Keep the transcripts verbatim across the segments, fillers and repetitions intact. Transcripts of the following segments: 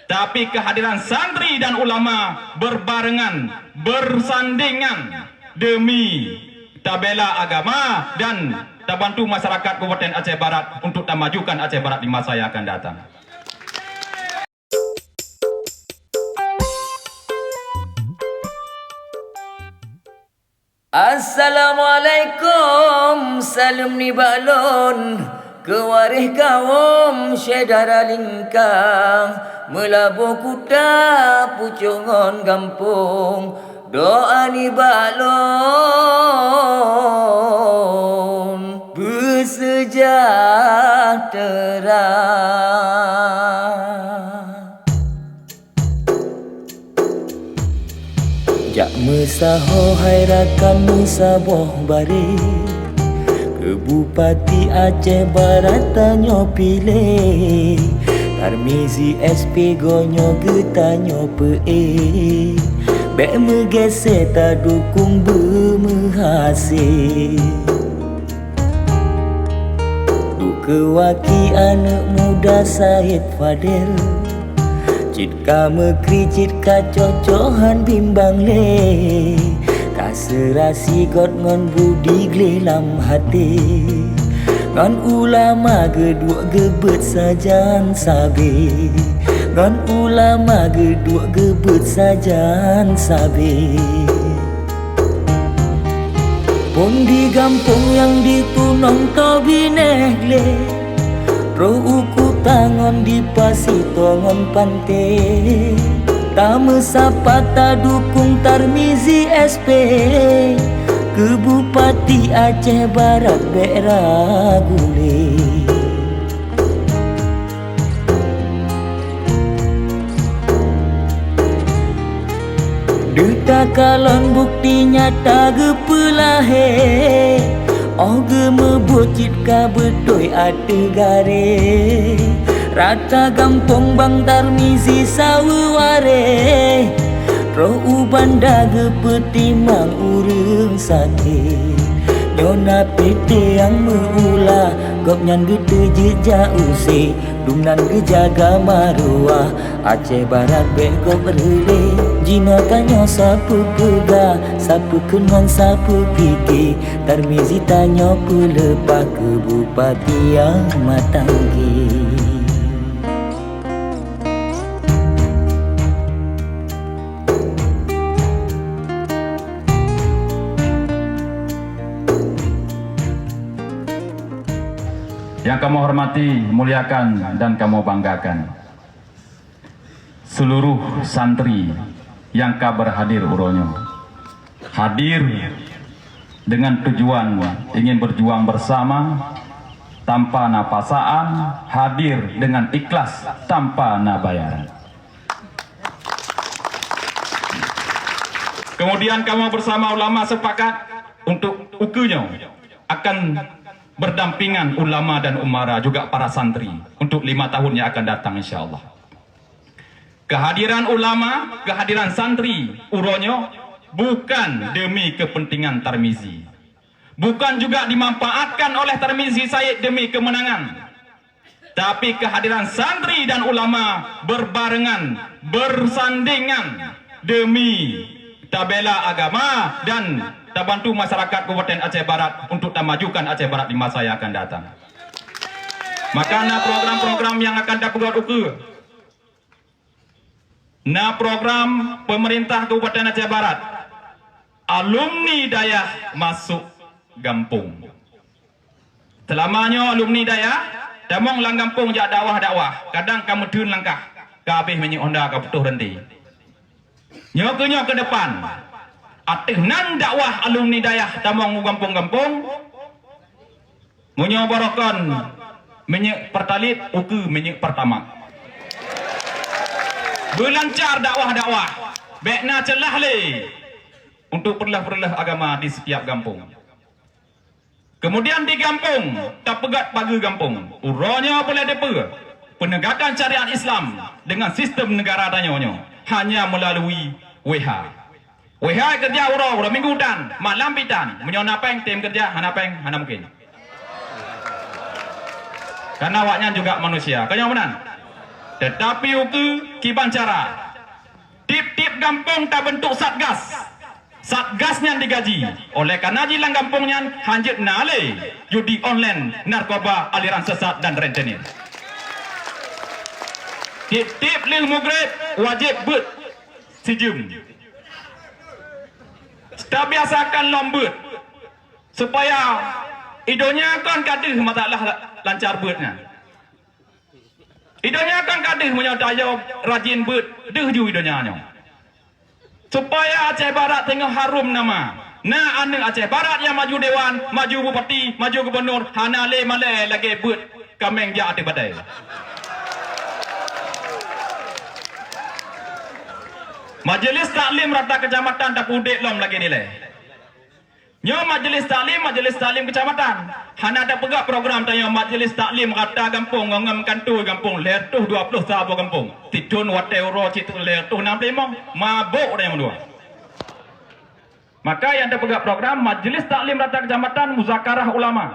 Tapi kehadiran santri dan ulama berbarengan, bersandangan demi tabela agama dan tabantu masyarakat Kabupaten Aceh Barat untuk tamajukan Aceh Barat di masa yang akan datang. Assalamualaikum, saleuem nibak lôn keu waréh kawöm syedara lingka, Meulaboh kuta, pucok ngon gampông, doa nibak lôn beuseujahtra. Jak meusaho hai rakan meusaboh baré, keu Bupati Aceh Barat tanyoe piléh. Tarmizi S P geutanyoe geutanyoe peuék, bék meugeusé tadukong beumeuhasé. Duek keu waki aneuëk muda Said Fadel, cit ka meukri cit ka cocok hán bimbang lé. Ka seurasi got ngon budi gleh lam haté, ngon ulama geuduek geubeuet sajan sabé, ngon ulama geuduek geubeuet sajan sabé. Phon di gampông nyang di tunong toe binéh gleh, troh u kuta ngon di pasi toe ngon panté, tameusapat tadukong Tarmizi S P keu Bupati Aceh Barat bék ragu lé. Deuh takalon bukeuti nyata geupeulahé, óh geumeubuet cit ka beutôi ateueh garé. Rata gampông bang Tarmizi saweue waréh, troh u banda geupeutimang ureuëng sakét. Nyoe na P T nyang meu-ula, gobnyan geuteujeuet jak use, dumnan geujaga maruah. Aceh Barat bék gob reulée, jinoe tanyoe sapeue peugah, sapeue kheun ngon sapeue pike, Tarmizi tanyoe peuleupah keu bupati nyang mantong gét. Yang kamoe hormati, muliakan, dan kamoe banggakan seluruh santri nyang ka berhadir uroe nyoe. Hadir dengan tujuan ingin berjuang bersama, tanpa na paksaan, hadir dengan ikhlas, tanpa na bayaran. Kemudian kamoe bersama ulama sepakat untuk ukeue nyoe akan berdampingan ulama dan umara juga para santri untuk lima tahun yang akan datang, insya Allah. Kehadiran ulama, kehadiran santri uroe nyoe bukan demi kepentingan Tarmizi. Bukan juga dimanfaatkan oleh Tarmizi Said demi kemenangan. Tapi kehadiran santri dan ulama berbarengan, bersandangan demi tabela agama dan tabantu masyarakat Kabupaten Aceh Barat untuk tamajukan Aceh Barat di masa yang akan datang. Maka na program-program yang akan tapeugöt ukeue. Na program pemerintah Kabupaten Aceh Barat, alumni dayah masuk gampông. Seulama nyoe alumni dayah, tamong lam gampông jak dakwah-dakwah, kadang ka meuteun langkah, ka habéh minyeuk honda ka putôh ranté. Nyoe keuh nyoe keu depan, ateueh nan dakwah alumni dayah tamong u gampông-gampông, meunyoe barokon minyeuk Pertalite, ukeue minyeuk Pertamax. Beulancar dakwah-dakwah, bék na ceulah lé untuk peureuloh-peureuloh agama di setiap gampông. Kemudian di gampông tapeugöt pageue gampông. Uroe nyoe boleh dipeue penegakan syariat Islam dengan sistem negara tanyoe nyoe hanya melalui W H. W H keureuja uroe, uroe minggu tan, malam pih tan. Meunyoe na péng tem keureuja, hana péng hana mungken. Karena awaknyan juga manusia. Ka nyoe meunan? Teutapi ukeue kiban cara, tieb-tieb gampông tabeuntuk satgas. Satgas nyan digaji, oleh kareuna jih lam gampông nyan hanjeuet na lé judi online, narkoba, aliran sesat dan rentenir. Tieb-tieb lheueh mugreb wajéb beuet sijeuem. Tabiasakan lom beuet, supaya i donya kon ka deuh masalah lancar beuet nyan. I donya kan ka deuh meunyoe tanyoe rajin beuet, deuh ju i donya nyoe. Supaya Aceh Barat teungoh harum nama. Na aneuëk Aceh Barat nyang maju dewan, maju bupati, maju gubunur, hana lé malée lagée beuet kaméng jak ateueh batée. Majelis Taklim rata kecamatan tapeudeh lom lagée dilée. Nyoe majelis taklim, majelis taklim kecamatan. Hana tapeugah program tanyoe majelis taklim rata gampông ngon, ngon kantô gampông lhée reutôh dua ploh sa boh gampông. Sithon watée uroe cit lhée reutôh nam ploh limong. Mabök tanyoe meudua. Maka nyang tapeugah program majelis taklim rata kecamatan muzakarah ulama.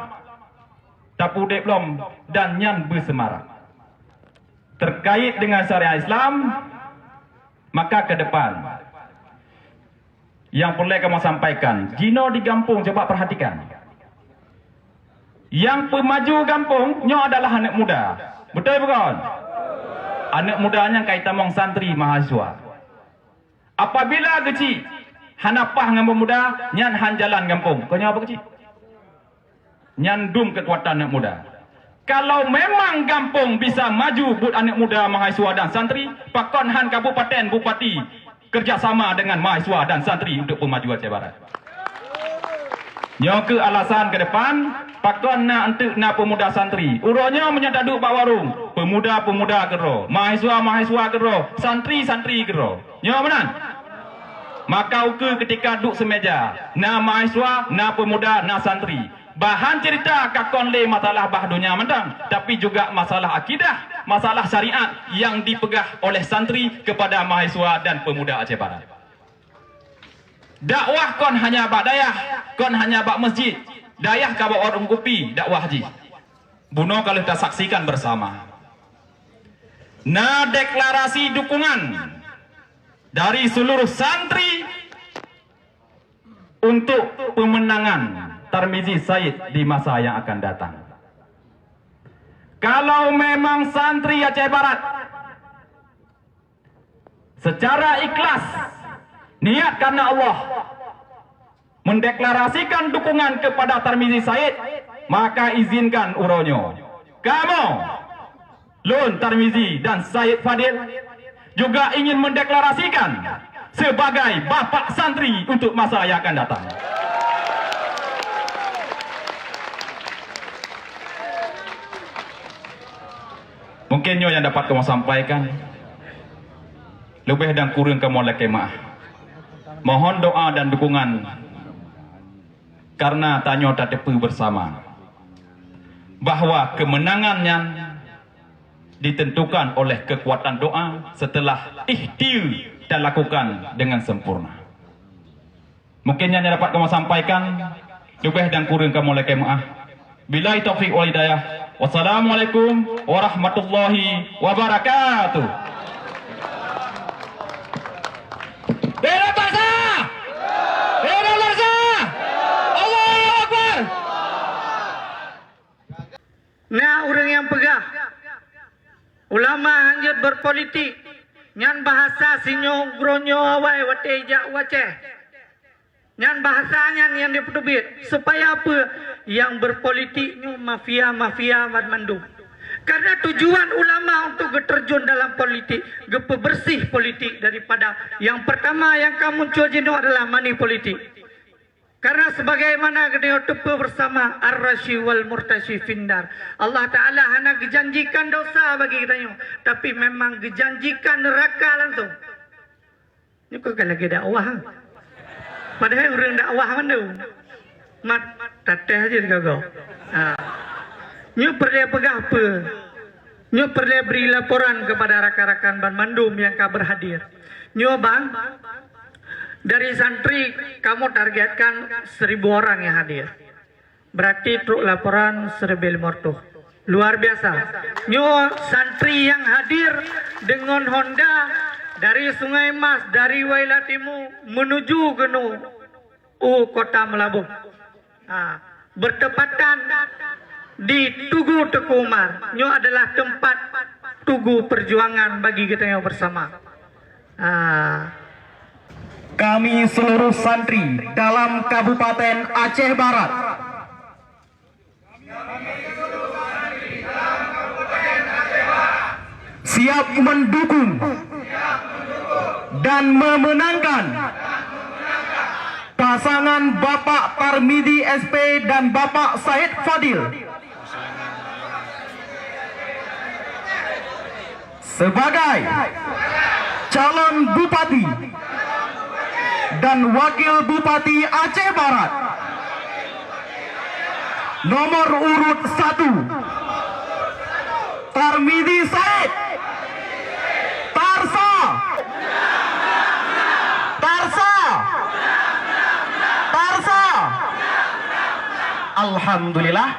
Tapeudeh lom dan nyan beuseumarak. Terkait dengan syariat Islam, maka ke depan Nyang peureulée kamoe sampaikan, jinoe di gampông, coba perhatikan. Nyang peumaju gampông nyoe adalah aneuëk muda. Beutôi bukan? Aneuëk muda nyan ka itamong santri mahasiswa. Apabila geuchik hana paih ngon peumuda, nyan han jalan gampông. Kon nyoe apa geuchik? Nyan dum keukuatan aneuëk muda. Kalau memang gampông bisa maju buet aneuëk muda, mahasiswa dan santri, pakon han kabupaten bupati kerjasama dengan mahasiswa dan santri untuk peumaju Aceh Barat? Nyoe keuh alasan ke depan, pakon na enteuk na peumuda santri. Uroe nyoe meunyoe taduek bak warong, peumuda-peumuda keudroe, mahasiswa-mahasiswa keudroe, santri-santri keudroe. Nyoe meunan. Maka ukeue ketika duek seumeja, na mahasiswa, na peumuda, na santri. Bahan cerita ka kon lé masalah bah donya mantong, tapi juga masalah akidah, masalah syariat yang dipeugah oleh santri kepada mahasiswa dan pemuda Aceh Barat. Dakwah kon hanya bak dayah, kon hanya bak masjid. Dayah ka bak warong kupi dakwah jih. Bunoe ka lheueh tasaksikan bersama. Na deklarasi dukungan dari seluruh santri untuk pemenangan Tarmizi Said di masa yang akan datang. Kalau memang santri Aceh Barat secara ikhlas niat karena Allah mendeklarasikan dukungan kepada Tarmizi Said, maka izinkan uroe nyoe kamoe, lôn Tarmizi dan Said Fadil, juga ingin mendeklarasikan sebagai bapak santri untuk masa yang akan datang. Mungkin nyoe nyang dapat kamoe sampaikan. Leubeh dan kureueng kamoe lakée meuáh. Mohon doa dan dukungan, karena tanyoe tateupeue bersama bahwa kemenangan nyan ditentukan oleh kekuatan doa setelah ikhtiar talakukan dengan sempurna. Mungkin nyan nyang dapat kamoe sampaikan, leubeh dan kureueng kamoe lakée meuáh. Billahi taufiq wal hidayah. Wassalamualaikum warahmatullahi wabarakatuh. Hidup bangsa! Hidup bangsa! Allahu Akbar! Na ureuëng nyang peugah, ulama hanjeuet berpolitik, nyan bahasa sinyoe ugroe nyoe awai watée jak u Aceh. Nyan bahasa nyan nyang dipeuteubiet, supaya peue? Nyang berpolitik nyoe mafia-mafia banmandum. Karena tujuan ulama untuk geuterjun dalam politik, geupeubersih politik daripada yang pertama yang ka muncul jinoe adalah money politik. Karena sebagaimana geutanyoe teupeue bersama, ar-rasyi wal murtasyi findar. Allah Ta'ala hana geujanjikan dosa bagi geutanyoe, tapi memang geujanjikan neraka langsung. Nyoe kon lagée dakwah. Padahai ureuëng dakwah mandum. Mat tatéh je digogo. Ha. Nyoe peureulée peugah peue? Nyoe peureulée bri laporan kepada rakan-rakan banmandum nyang ka berhadir. Nyoe bang, dari santri kamoe targetkan seribu orang yang hadir. Berarti trok laporan seribu lima ratus. Luar biasa. Nyoe santri nyang hadir deungon Honda dari Sungai Mas, dari Waila Timu menuju keunoe u Kota Meulaboh. Ha, bertepatan di Tugu Teuku Umar. Nyoe adalah tempat tugu perjuangan bagi geutanyoe bersama. Ha. Kami seluruh santri dalam Kabupaten Aceh Barat siap mendukung dan memenangkan pasangan Bapak Tarmidi S P dan Bapak Said Fadil sebagai calon bupati dan wakil bupati Aceh Barat. Nomor urut satu, Tarmidi Said. Tarsa. Tarsa. Tarsa. Alhamdulillah.